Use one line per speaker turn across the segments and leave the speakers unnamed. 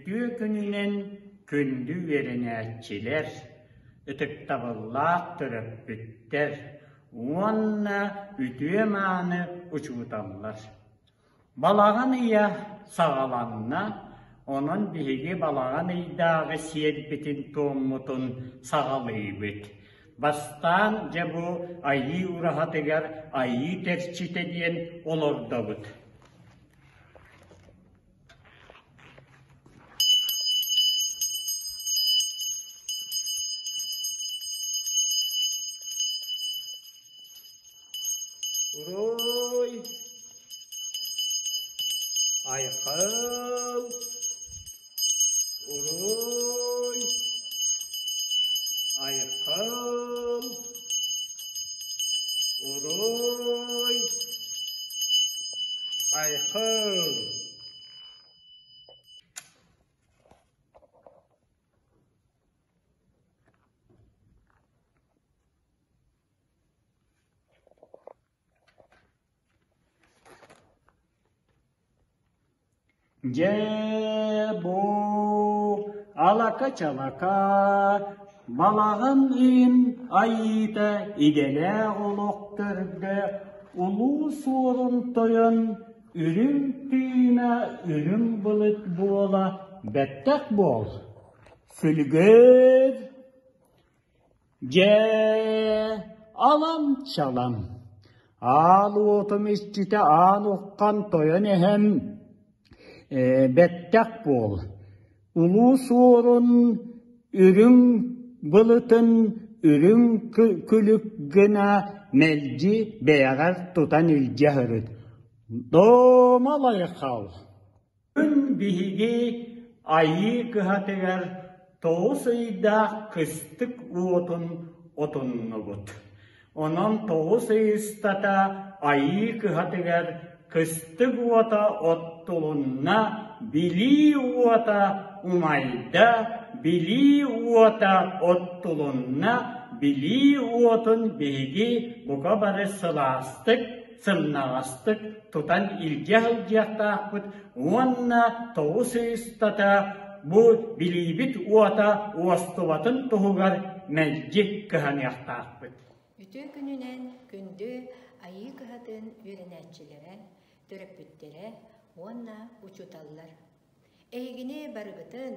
Үтүө күнүнэн күндү үөрэнээччилэр, ытыктабыллаах төрөппүттэр уонна үтүө-мааны учууталлар! Балаҕан ыйа саҕаланна, онон биһиги балаҕан ыйдааҕы сиэрбитин-туоммутун саҕалыыбыт. Бастаан дьэ бу Айыы ураһатыгар Айыы тэрчитэ диэн олордобут. Уруй! Айхал! Уруй! Айхал! Уруй! Айхал! Дьэ бу алака-чалака балаҕан ыйын айыыта идэлээх олох төрдө Улуу Суорун Тойон үрүҥ тыына үрүҥ былыт буола бэттэх буол, сүлгүр Дьэ, алам-чалам, аал уотум иччитэ аан уххан тойон эһэм бэттэх буол, Улуу Суорун үрүҥ былытын үрүҥ күлүк гына мэлдьи бэйэҕэр тутан илдьэ сырыт. Дома лайхал! Күн биһиги Айыы кыһатыгар тоҕус ыйдаах кыстык уотун отуннубут. Онон тоҕус ый устата Айыы кыһатыгар кыстык уота оттулунна, билии уота умайда, билии уота оттулунна, билии уотун биһиги бука бары сылаастык, сымнаҕастык тутан илдьэ сылдьыахтаахпыт уонна тоҕус ый устата бу билиибит уота уостубатын туһугар мэлдьи кыһаныахтаахпыт.
Үтүө күнүнэн күндү Айыы кыһатын үөрэнээччилэрэ, төрөппүттэрэ уонна учууталлар! Эһигини барыгытын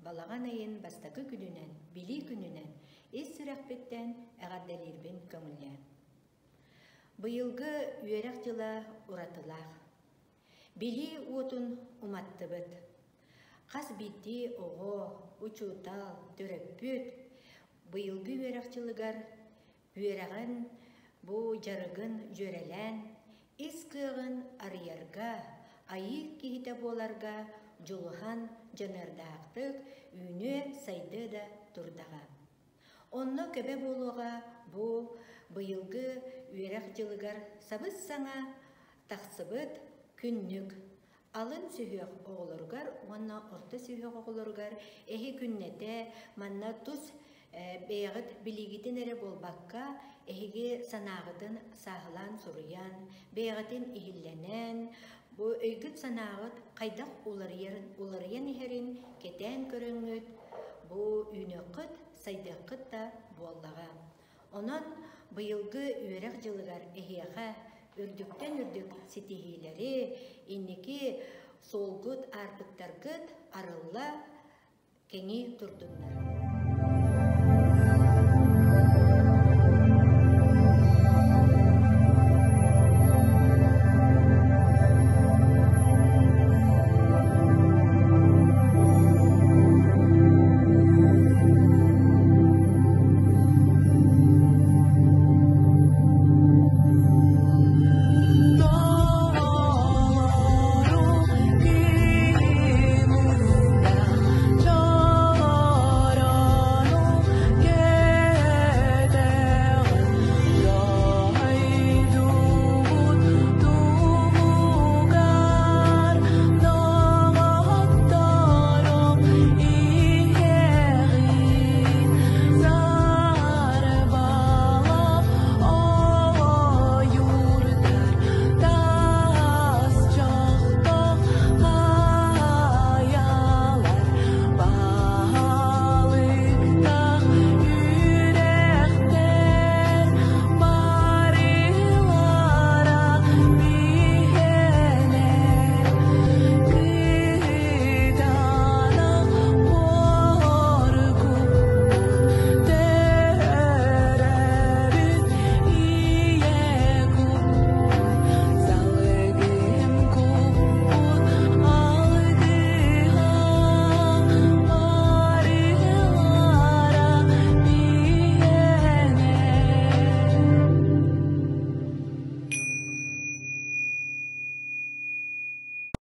балаҕан ыйын бастакы күнүнэн, Билии күнүнэн ис сүрэхпиттэн эҕэрдэлиирбин көҥүллээҥ. Быйылгы үөрэх дьыла уратылаах. Билии уотун уматтыбыт. Хас биирдии оҕо, учуутал, төрөппүт быйылгы үөрэх дьылыгар үөрэҕин, бу дьарыгын дьүөрэлээн, ис кыаҕын арыйарга, айыы киһитэ буоларга дьулуһан дьаныардаахтык үүнүө-сайдыа да турдаҕа. Онно көмө буолуоҕа бу быйылгы үөрэх дьылыгар сабыс-саҥа тахсыбыт күннүк алын сүһүөх оҕолоругар уонна орто сүһүөх оҕолоругар эһи күннэтэ манна тус бэйэҕит билиигитин эрэ буолбакка эһиги санааҕытын сааһылаан суруйан бэйэҕитин иһиллэнэн бу өйгүт-санааҕыт хайдах уларыйарын уларыйан иһэрин кэтээн көрөҥҥүт Бу үүнүөххүт, сайдыаххыт да буоллаҕа. Онон быйылгы үөрэх дьылыгар эһиэхэ үрдүктэн үрдүк ситиһиилэри, инники суолгут, аартыктаргыт арылла, кэҥии турдуннар.